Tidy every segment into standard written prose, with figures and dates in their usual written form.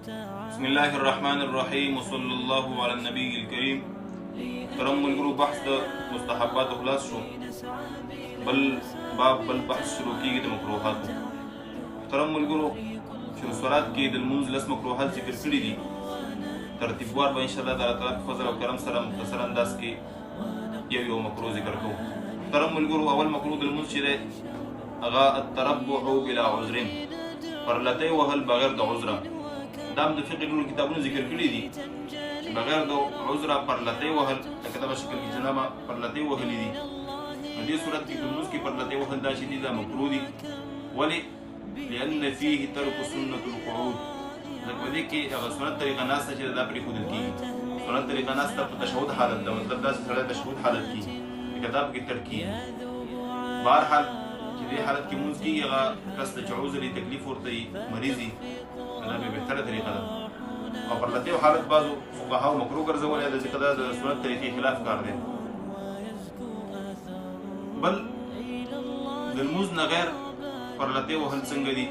بسم الله الرحمن الرحیم وصلی الله علی النبی الکریم. محترم ملګرو، بحث د مستحباتو خلاص شو، بل باب بل بحث شروع کیږي د مکروهاتو. محترم ملګرو، چې صلات کې د لمونځ لس مکروهات ذکر کړي دي، ترتیبوار به انشاءالله د الله تعالی په فضل او کرم سره مختصر انداز کې یو یو مکروه ذکر کوو. محترم ملګرو، اول مکروه د لمونځ چې دی هغه التربع بلا عذر، پرلتۍ وهل بغیر د عذره. دا هم د فقې ټولو کتابونو ذکر کړي دي چې بغیر د عذره پرلتۍ وهل، لکه دغه شکل کې جنابه پرلتۍ وهلي دي، نو دې صورت کې په لمونځ کې پرلتۍ وهل دا چې دي دا مکروه دي. ولې؟ لأن فيه ترک سنة القعود، ځکه په دې کې هغه سنت طریقه ناسته چې دا پرېښودل کېږي. سنت طریقه ناسته په تشهد حالت ده، مطلب داسې سړی تشهد حالت کېږي لکه دا پکې ترک کېږي. بهرحال چې دې حالت کې مونځ کېږي، هغه کس ته چې عذر یې تکلیف ورته وي، مریض وي، دا به بهتره طریقه ده. او پرلتیو حالت بعضو فقهاو مکروه ګرځولی دی، ځکه دا د سنت طریقې خلاف کار دی. بل د لمونځ نه غیر پرلتې وهل څنګه دي؟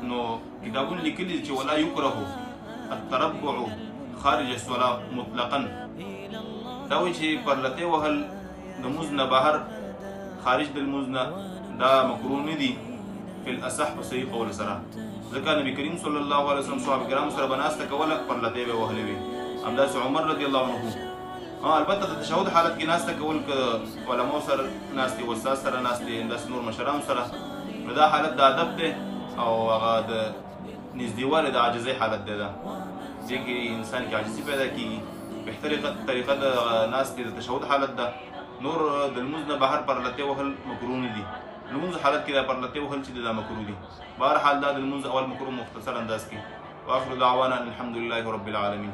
نو کتابونه لیکلي چې ولا یکره التربع خارج الصلاة مطلقا. دا وایي چې پرلتې وهل د لمونځ نه بهر، خارج د لمونځ نه، دا مکروه نه دي فی الاصح، په صحیح قول سره، ځکه نبی کریم صلی الله علیه وسلم صحابه کرامو سره به ناسته کوله، پرلتې به وهلې وي. همداسې عمر رضی الله عنه. البته د تشهد حالت کې ناسته کول، که علماو سره ناستې، استاد سره ناستې، همداسې نور مشرانو سره، نو دا حالت د ادب دی او هغه د نږدېوالي د عاجزۍ حالت دی. دا دې کې انسان کې عاجزي پیدا کیږي. بهتره طریقه د ناستې د تشهد حالت ده. نور د لمونځ نه بهر پرلتې وهل مکروه نه دي. لمونځ حالت کې دا پرلتې وهل چې دا مکروه دي. بهرحال دا د لمونځ اول مکروه مختصر انداز کې. واخر دعوانا ان الحمد لله رب العالمین.